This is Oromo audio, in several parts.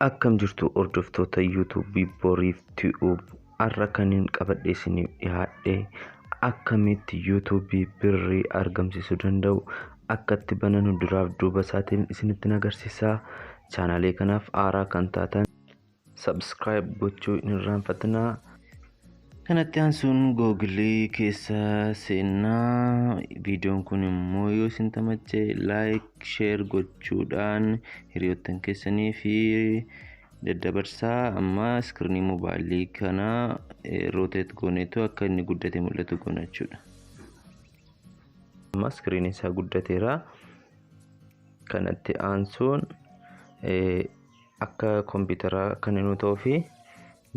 Akkam jirtu hordoftoota YouTubeii Boriif Tube? Har'a kanin qabadhee isiniif dhiyaadhe akkamitti YouTubeii birrii argamsiisuu danda'u akkatti bananu duraaf duuba isaatiin isinitti agarsiisa. Chaanalee kanaaf haaraa kan taatan subscribe gochuu hin irraanfatinaa. Kanatti aansuun Googleii keessa seenaa. Viidiyoon kun immoo yoo isin tamache like, share gochuudhaan hiriyoottan keessanii fi daddabarsaa. Amma screenii mobaayilii kana rotate gooneetu akka inni guddate mul'atu goona jechuudha. Amma screeniin isaa guddateera. Kanatti aansuun akka kompiitaraa kan inni ta'uu fi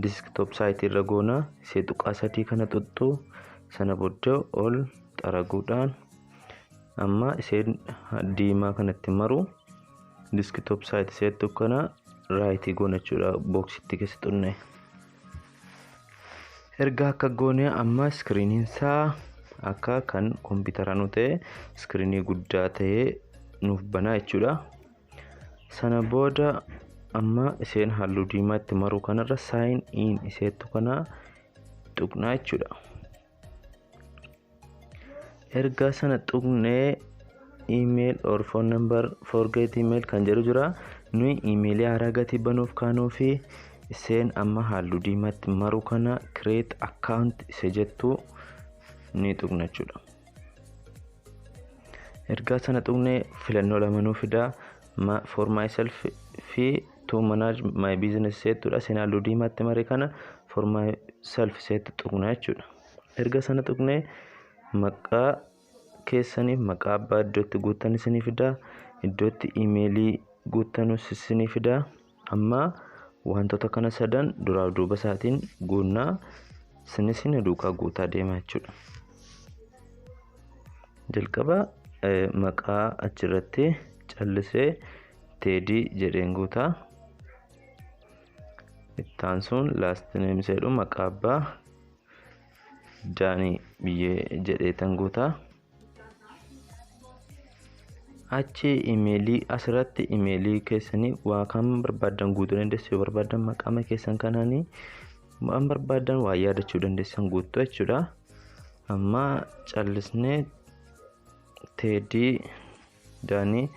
desktop siteii irra goona. Isee tuqaa sadii kana xuxxu, sana booddee ol xaraguudhaan amma isheen diimaa kanatti maru desktop siteii iseettu kana rightii goona jechuudha, boxitti keessa xunne. Erga akka goone amma screeniin isaa akka kan kompiitaraa nu ta'e screenii guddaa ta'ee nuuf banaa jechuudha. Sana booda amma isheen halluu diimaatti maru kanarra sign in iseettu kana tuqnaa jechuudha. Erga sana tuqnee email or phone number, forget email kan jedhu jira. Nuyi emailii haaraa gatii banuuf kaanuu fi isheen amma halluu diimaatti maru kana create account ise jettu ni tuqna jechuudha. Erga sana tuqnee filannoo lama nuu fidaa, for myself fi to manage my business seettudha. Isheen halluu diimaatti mare kana for myself seettu tuqna jechuudha. Erga sana tuqnee maqaa keessaniif maqaa abbaa iddootti guuttan isinii fidaa. Iddootti emailii guuttanus isinii fidaa. Amma wantoota kana sadan duraaf duuba isaatiin guunnaa, isinis duukaa guutaa deemaa jechuudha. Jalqaba maqaa achirratti callisee Teedii jedheen guutaa. Itti aansuun last name jedhu maqaa abbaa Daanii biyyee jedheetan guutaa. Achi emailii asirratti emailii keessanii waa kan barbaaddan guutuu dandeessu. Yoo barbaaddan maqaa keessan kanaanii waan barbaaddan waa yaadachuu dandeessan guuttu jechuudha. Amma callisnee Teedii Daanii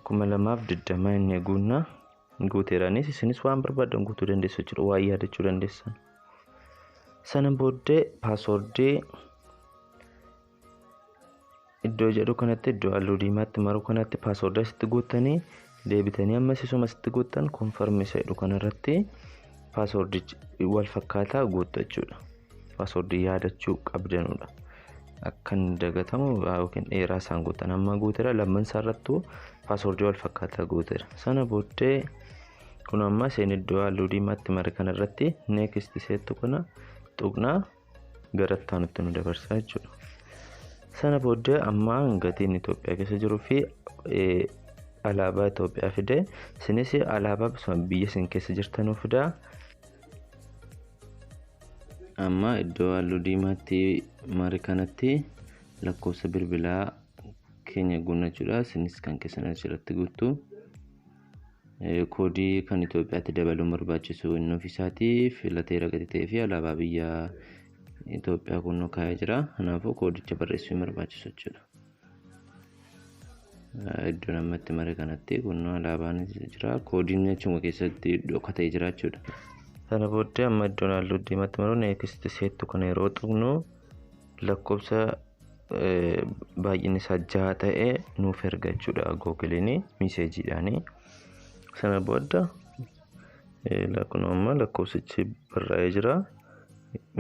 2020 inni guunna, guuteeranis. Isinis waan barbaaddan guutuu dandeessu jechuudha, waan yaadachuu dandeessan. Sana booddee passwordii iddoo jedhu kanatti, iddoo halluu diimaatti maru kanatti passwordii asitti guuttanii, deebitanii ammas isuma asitti guuttan, confirm isa jedhu kanarratti passwordichi wal fakkaataa guuttu jechuudha. Passwordii yaadachuu qabdanudha. Akka hin dagatamu yookiin dheeraa isaan guutan. Amma guuteera, lamman isaarrattuu passwordii wal fakkaataa guuteera. Sana booddee kun amma isheen iddoo halluu diimaatti mare kanarratti next iseettu kana tuqnaa, gara itti aanutti nu dabarsa jechuudha. Sana booddee amma gatiin Itoophiyaa keessa jiruu fi alaabaa Itoophiyaa fide, isinis alaabaa biyya isin keessa jirtanuu fidaa. Amma iddoo halluu diimaatti mare kanatti lakkoofsa bilbilaa keenya guunna jechuudha. Isinis kan keessan asirratti guuttu. Koodii kan Itoophiyaatti dabaluun barbaachisu inni ofiisaatii filateera gadi ta'ee fi alaabaa biyya Itoophiyaa kun kaa'ee jira. Kanaafuu koodicha barreessuu hin barbaachisu jechuudha. Iddoo namatti mare kanatti kun alaabaan jira. Koodiin achuma keessatti dhokatee jira jechuudha. Sana booddee amma iddoon halluu diimaatti maru next seettu kana yeroo tuqnu lakkoofsa baay'inni isaa 6 ta'e nuuf erga jechuudha Googleiin messageiidhaani. Sana booda kun amma lakkoofsichi barraa'ee jira.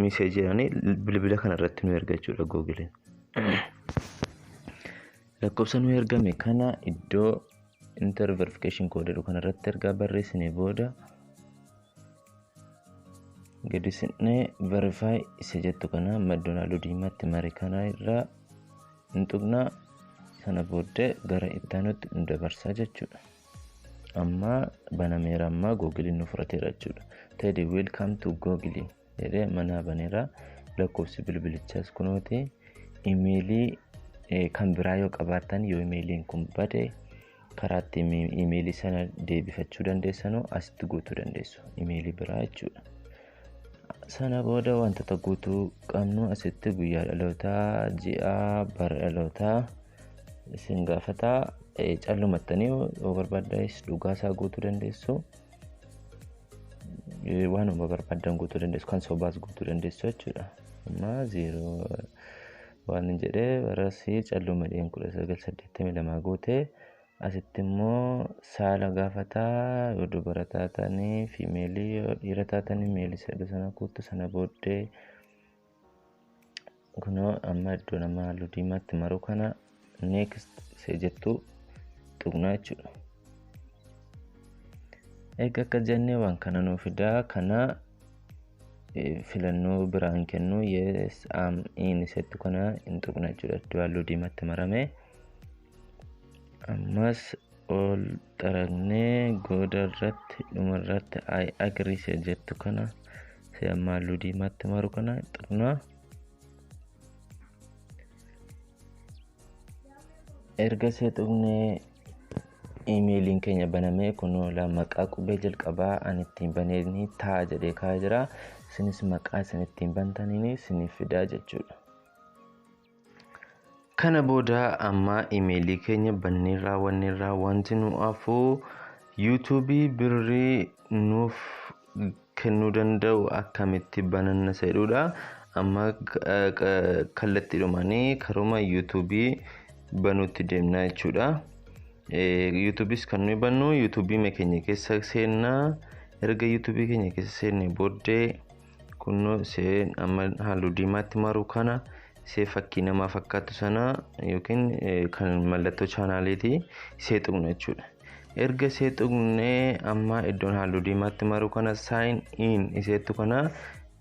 Messageiidhaani bilbila kana irratti nu erga jechuudha Googleiin. Lakkoofsa nu ergame kana iddoo enter verification code jedhu kanarratti ergaa barreessine booda gadi siqnee verify isa jettu kana amma iddoon halluu diimaatti mare kana irraa hin tuqnaa. Sana booddee gara itti aanutti nu dabarsaa jechuudha. Amma banameera, amma Googleiin nu fudhateera jechuudha. Teddy, welcome to Google jedhee mana baneera. Lakkoofsi bilbilichaas kunooti. Emailii kan biraa yoo qabaattan, yoo emailiin kun bade Karaa ittiin imeelii sana deebifachuu dandeessanu asitti guutuu dandeessu, imeelii biraa jechuudha. Sana booda wantoota guutuu qabnu asitti guyyaa dhalootaa, ji'a, bara dhalootaa isin gaafataa. Callumattanii yoo barbaaddanis dhugaa isaa guutuu dandeessu. Waanuma barbaaddan guutuu dandeessu, kan sobaas guutuu dandeessu jechuudha. Amma 0 waan jedhee barasii calluma dhiyeen 1982 guutee, asitti immoo saala gaafataa. Yoo dubara taatanii female, yoo dhiira taatanii male jedhu sana guutu. Sana booddee kunoo amma iddoo nama halluu diimaatti maru kana next see jettu tuqnaa jechuudha. Egaa akka jennee waan kana nuu fidaa. Kana filannoo biraan kennu, yes, I'm in isettu kana hin tuqna jechuudha. Iddoo halluu diimaatti marame ammas ol xaragnee gooda irratti, dhuma irratti I agree see jettu kana, see amma halluu diimaatti maru kana tuqna. Erga see tuqnee imeeliin keenya banamee, kunoo maqaa qubee jalqabaa ani ittiin baneenii ta'a jedhee kaa'ee jira. Isinis maqaa isin ittiin bantaniin isiniif fidaa jechuudha. Kana booda amma imeelii keenya bannee raawwanneerraa, wanti nu hafu yuutuubii birrii nuuf kennuu danda'u akkamitti bananna jedhudha. Amma kallattiidhumaanii karuma yuutuubii banuutti deemna jechuudha. Yuutuubis kan nuyi bannu yuutuubii keenya keessa seennaa. Erga yuutuubii keenya keessa seenne booddee, kunoo isheen amma halluu diimaatti maru kana, ishee fakkii namaa fakkaattu sana yookiin kan mallattoo chaanaaliiti, ishee tuqna jechuudha. Erga ishee tuqnee amma iddoon halluu diimaatti maru kana sign in isheettu kana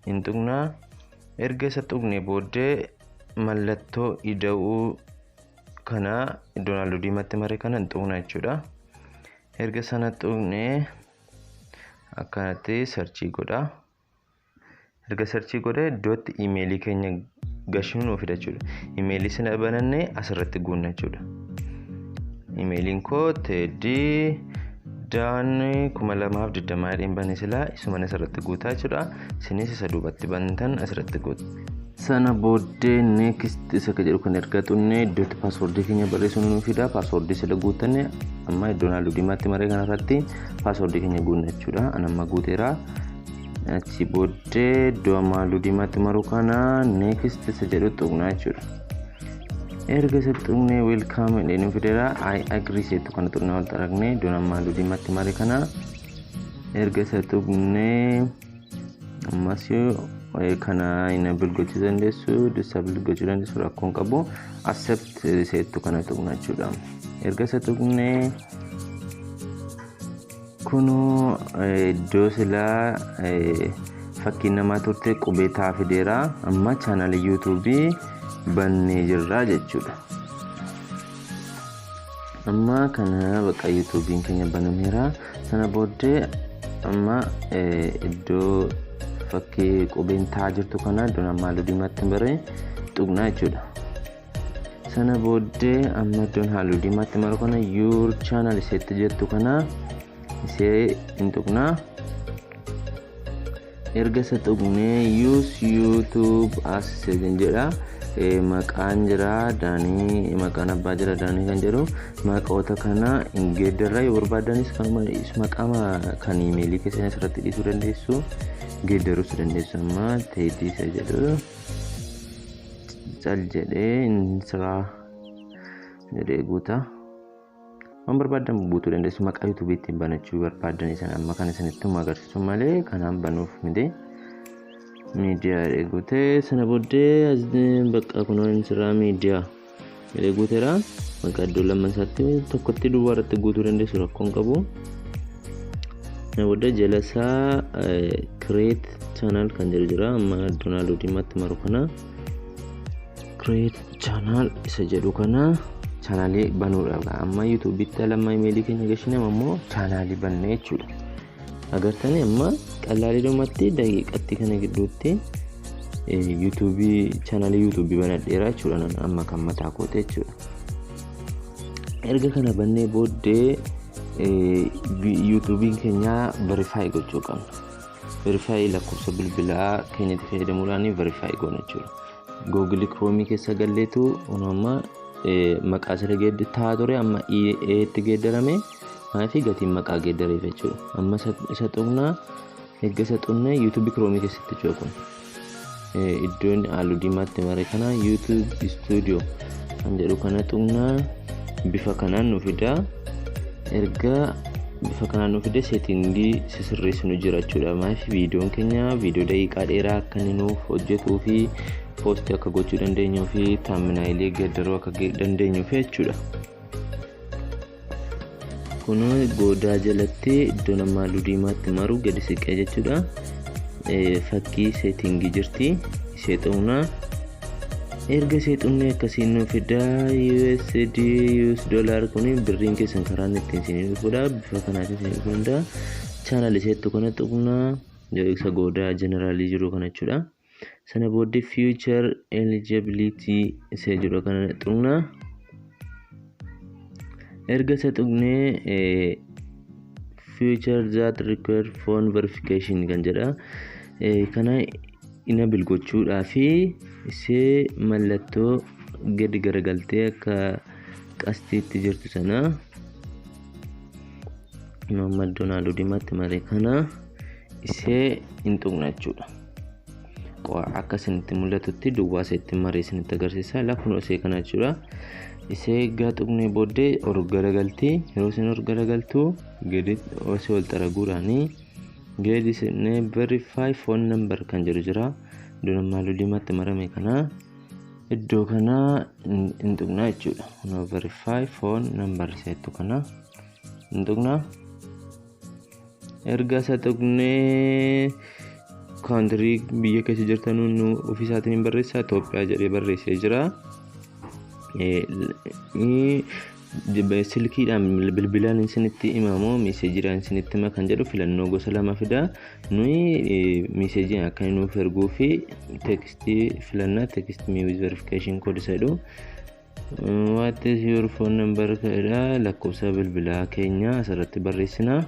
hin tuqnaa. Erga isa tuqne booddee mallattoo ida'uu kana, iddoon halluu diimaatti mare kana hin tuqna jechuudha. Erga sana tuqnee akkanatti search godha. Erga search godhee iddootti imeelii keenya gashinu nuuf fida jechuudha. Imeelii sana banannee asirratti guunna jechuudha. Imeeliin koo teeddii daan 2020 jedheen bane, silaa isuma asirratti guutaa jechuudha. Isinis isa duubatti bantan asirratti guutu. Sana booddee next isa jedhu kan erga tuqnee iddootti paaswordii keenya barreessuu nu fida. Paaswordii sila guuttanne amma iddoon halluu diimaatti maree kanarratti paaswordii keenya guunna jechuudha. An amma guuteera. Achi booddee iddoo amma halluu diimaatti maru kana next isa jedhu tuqna jechuudha. Erga isa tuqnee welcome jedhee nu fideera. I agree seetu kana tuqnee wal xaragnee iddoon amma halluu diimaatti mare kana erga isa tuqnee, ammas kana enable gochuu dandeessu, disable gochuu dandeessu, rakkoon qabu. Accept seettu kana tuqna jechuudha. Erga isa tuqnee kunoo iddoo silaa fakkiin namaa turte qubee taa fideera. Amma chaanalii yuutuubii bannee jirra jechuudha. Amma kana bakka yuutuubiin keenya banameera. Sana booddee amma iddoo fakkii qubeen taa jirtu kana, iddoon amma halluu diimaatti bare tuqnaa jechuudha. Sana booddee amma iddoon halluu diimaatti maru kana your channel iseetti jettu kana isee hin tuqnaa. Erga isa tuqnee use YouTube as jedha. Maqaan jira Daanii, maqaan abbaa jira Daanii kan jedhu, maqoota kana hin geeddarra. Yoo barbaadanis kanuma maqaa kan imeelii keessan asirratti dhiisuu dandeessu, geeddaruus dandeessu. Amma teetii isa jedhu cal jedhee insiraa jedhee guuta. Waan barbaadan guutuu dandeessu, maqaa yuutuubii ittiin banachuu barbaadan isaan amma kan isinitti agarsiisu malee kanaan banuuf miti. Miidiyaa guutee sana booddee bakka kunoo insiraa miidiyaa jedhee guuteera. Maqaa iddoo lamman isaatti tokkotti duwwaa irratti guutuu dandeessu, rakkoon qabu. Sana booddee jala isaa create channel kan jedhu jira. Amma iddoon halluu diimaatti maru kana create channel isa jedhu kana chaanaalii banuudhaaf amma yuutuubitti lamma imeelii keenya gashinee ammoo chaanaalii banne jechuudha. Agartanii, amma qallaaliidhumatti daqiiqatti kana gidduutti yuutuubii chaanaalii yuutuubii banadheera jechuudha, amma kan mataa koote jechuudha. Erga kana bannee booddee YouTubeiin keenya verify gochuu qabna. Verify lakkoofsa bilbilaa keenyatti fayyadamuudhaan verify goona jechuudha. Google Chrome keessa galleetu amma maqaa sirra taa'aa ture amma eetti geeddarame, maaliif gatiin maqaa geeddareef jechuudha. Amma isa tuqnaa. Erga isa tuqnee YouTube Chrome keessatti jechuudha kun. Iddoon halluu diimaatti mare kana, YouTube Studio kan jedhu kana tuqnaa, bifa kanaan nu fida. Erga bifa kanaan nu fide, settingii sisirreessinu jira jechuudha. Maaliif viidiyoon keenya viidiyoo daqiiqaa dheeraa akka inni nuuf hojjetuu fi postii akka gochuu dandeenyuu fi thumbnailii geeddaruu akka dandeenyuuf jechuudha. Kun goodaa jalatti iddoo nama halluu diimaatti maru gadi siqee jechuudha. Fakkii settingii jirti, ishee tuqnaa. Erga ishee tuqnee akkasiin nu fidaa. USD, US dollar, kun birriin keessan karaan ittiin isinii dhufudha. Bifa kanaatiin isinii dhufuu danda'a. Channel isheettu kana tuqnaa, isa goodaa generalii jiru kana jechuudha. Sana booddee feature eligibility isee jiru kana tuqnaa. Erga isa tuqnee, feature that require phone verification kan jedha. Kana enable gochuudhaa fi ishee mallattoo gadi garagaltee akka qastiitti jirtu sana, amma iddoon halluu diimaatti mare kana, ishee hin tuqna jechuudha. Akka isinitti mul'atutti duwwaa iseetti maree isinitti agarsiisa. Lakkuma ishee kana jechuudha. Ishee egaa tuqnee booddee ol garagalti. Yeroo isheen ol garagaltu, gadi osoo ol xaraguudhaanii gadi seennee verify phone number kan jedhu jira. Iddoo nama halluu diimaatti marame kana, iddoo kana hin tuqnaa jechuudha. Kunoo verify phone number iseettu kana hin tuqnaa. Erga isa tuqnee, country biyya keessa jirtan nu ofiisaatiin hin barreessaa, Itoophiyaa jedhee barreessee jira. Silkiidhaan bilbilaan isinitti himamoo messageiidhaan isinitti hima kan jedhu filannoo gosa lama fida. Nuyi messageiin akka inni nuuf erguu fi textii filannaa, "Text me with verification code" isa jedhu. "What is your phone number?" jedha. Lakkoofsa bilbilaa keenya asirratti barreessina.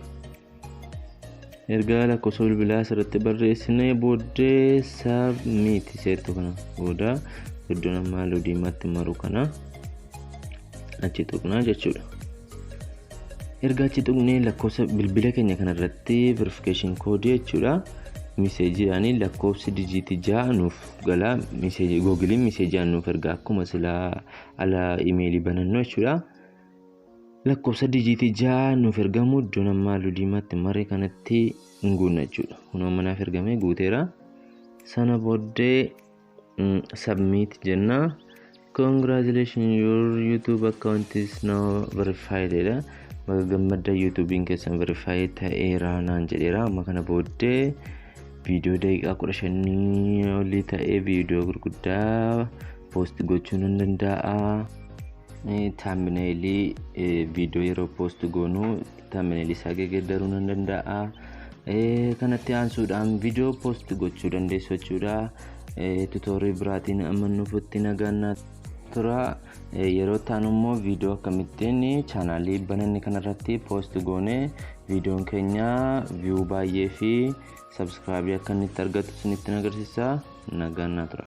Erga lakkoofsa bilbilaa asirratti barreessine booddee, submit iseettu kana booda, iddoo nama halluu diimaatti maru kana achi tuqnaa jechuudha. Erga achi tuqnee, lakkoofsa bilbila keenya kanarratti verification code jechuudha. Messageiidhaan lakkoofsi digitii 6 nuuf gala. Messageii Googleiin messageiidhaan nuuf erga, akkuma silaa ala emailii banannu jechuudha. Lakkoofsa digitii 6 nuuf ergamu iddoo nama halluu diimaatti maree kanatti hin guunna jechuudha. Kunoo manaaf ergamee guuteera. Sana booddee submit jenna. "Congratulations, your YouTube account is now verified" dha. Baga gammadda, YouTubein keessan verify ta'eera naan jedheera. Amma kana booddee viidiyoo daqiiqaa 15 olii ta'ee viidiyoo gurguddaa post gochuu nan danda'a. Thumbnailii viidiyoo yeroo post goonu thumbnailii isaa geeddaruu nan danda'a. Kanatti aansuudhaan viidiyoo post gochuu dandeessu jechuudha. Tutorialii biraatiin amma nufutti nagaan tura. Yeroo ta'an immoo viidiyoo akkamittiin channelii bananne kanarratti post goone viidiyoon keenya view baay'ee fi subscribeii akka inni itti argatu isinitti agarsiisa. Nagaan naa tura.